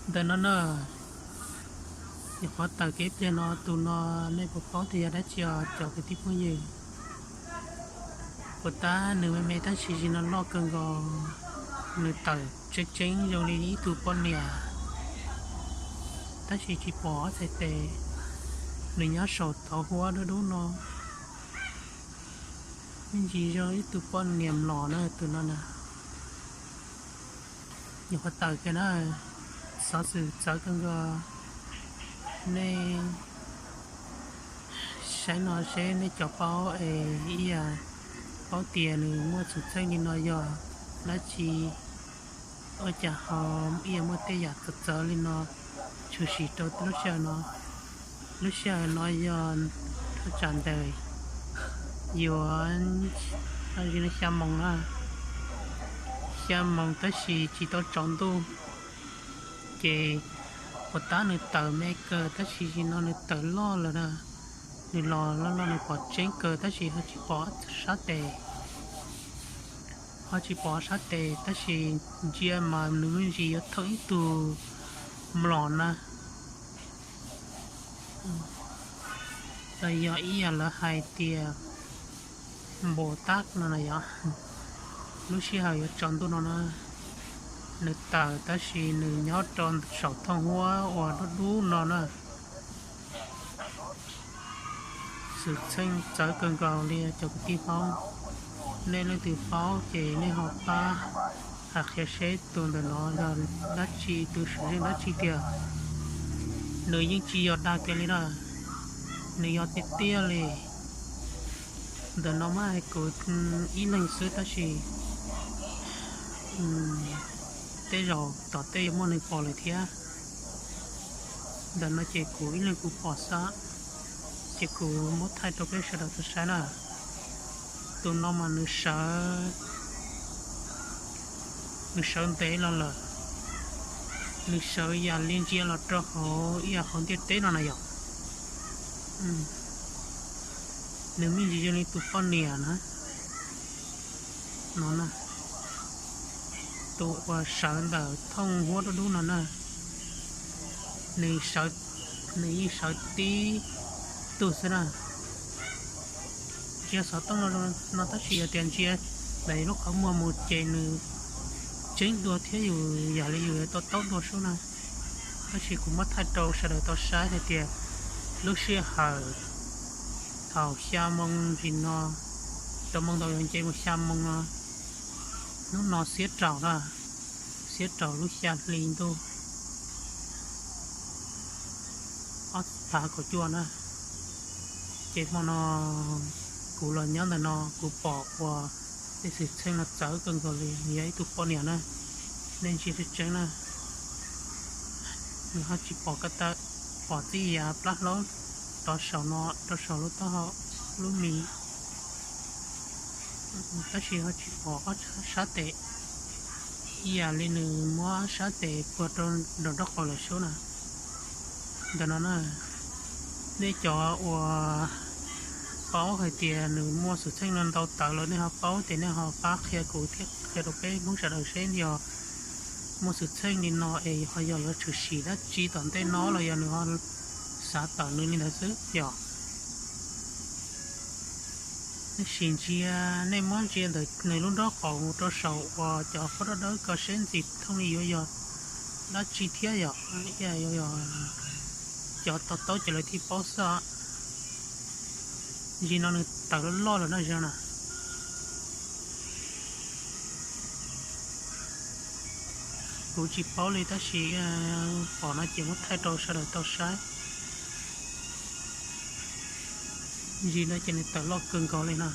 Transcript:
Ntawm no na, nyuam qhuav tawm kev pliag no, tus no nej puas paub tias yog dab tsi os cov kwv tij phooj ywg? Puas tab nws me me tab sis no loj kawg nkaus, nws tawm tseeb tseeb zoo li ib tug poj niam, tab sis tsis pom ob txhais tes, nws nyob saum tauv huab dub dub no, me ntsis zoo ib tug poj niam mlom na tus no na. Nyuam qhuav tawm kiag na, xov xwm txawv kawg nkaus. Nej saib no seb nej cov paub es ib yam paub tias nws muaj xwm txheej li no yog dab tsi, ua cas ho ib yam muaj tej yam txawv txawv li no tshwm sim rau lub sij hawm no. Lub sij hawm no yog thaj tsam ntawm yuav xya moos na, xya moos tab sis tsis tau tsaus ntuj, ces puas tab nws tawm me kawg tab sis no nws tawm loj lawm na, nws los loj loj nws pom tseeb kawg tab sis ho tsis pom sab tes, ho tsis pom sab tes tab sis ntsia mas nws me ntsis yuav thooj ib tug mlom na. Los yog ib yam lawv hais tias npaum tab no na yog lub sij hawm yuav tsaus ntuj no na, nws tawm tab sis nws nyob rau saum thooj huab uas dub dub no na. Xwm txheej txawv kawg nkaus li cov kwv tij paub. Nej leej twg paub ces nej ho pab hais qhia seb tus ntawm no yog dab tsi, tus xwm txheej dab tsi tiag. Nws yeej tsis yog dag kiag li na, nws yog tiag tiag li. Ntawm no mas hais kuv ib leeg xwb tab sis tej zaum tom tej yuav muaj neeg pom lawm thiab. Ntawm no ces kuv ib leeg kuv pom xwb, ces kuv muab thaij rau peb sawv daws tau saib na. Tus no mas nws sawv, nws sawv ntev los lawm, nws sawv yam li ntsia los rau hauv ib yam hauv ntiaj teb no na yom. Nws me ntsis zoo li tus poj niam na, no na, tus uas sawv ntawm thooj huab dub dub no na, nws yeej sawv tib tug xwb na. Ntsia xov tooj no tab sis yog tias ntsia ntawm lub qhov muag mus ces nws tseeb dua thiab yus yam li yus yuav to taub dua sub na. Tab sis kuv muab thaij rau sawv daws tau saib hais tias lub sij hawm thaum xya moo ntsis no, rau moo ntau yog nce mus xya moo no, hnub no xiab rau na, xiab rau lub xya hli ntuj ob phav kaum cuaj na. Ces hmo no kuv los nyob ntawm no kuv pom ua tej xwm txheej no txawv kawg nkaus li, nws yog ib tug poj niam na, nej ntsia tseeb tseeb na. Nws ho tsis pom ko taw, pom txij yav plab hlaub rov saum no, rau saum lub taub hau, lub mis, tab sis ho tsis pom ob sab tes, ib yam li nws muab ob sab tes puag rau nraum nraub qaum lawm sub na. Ntawm no na, nej cov uas paub hais tias nws muaj xwm txheej no ntau tawv lawm nej ho paub ces nej ho pab qhia kuv thiab qhia rau peb Hmoob sawv daws seb yog muaj xwm txheej li no es ho yog lawv tshwm sim dab tsi tom ntej no los yog nws ho xav tawm nws li ntawd xwb yom. Nej sim ntsia, nej muab ntsia ntawm nws lub nraub qaum mus rau saum uas cov huab dawb dawb ko seb ntxim thooj li yuav yog dab tsi thiab yom. Cov to taub ces lawv thiaj paub xwb. Ntsis no nws tawm loj loj lawm na, zoo na. Kuv tsis paub li tab sis pom no ces muab thaij rau sawv daws tau saib. Ntsis no ces nws tawm loj kawg nkaus li na.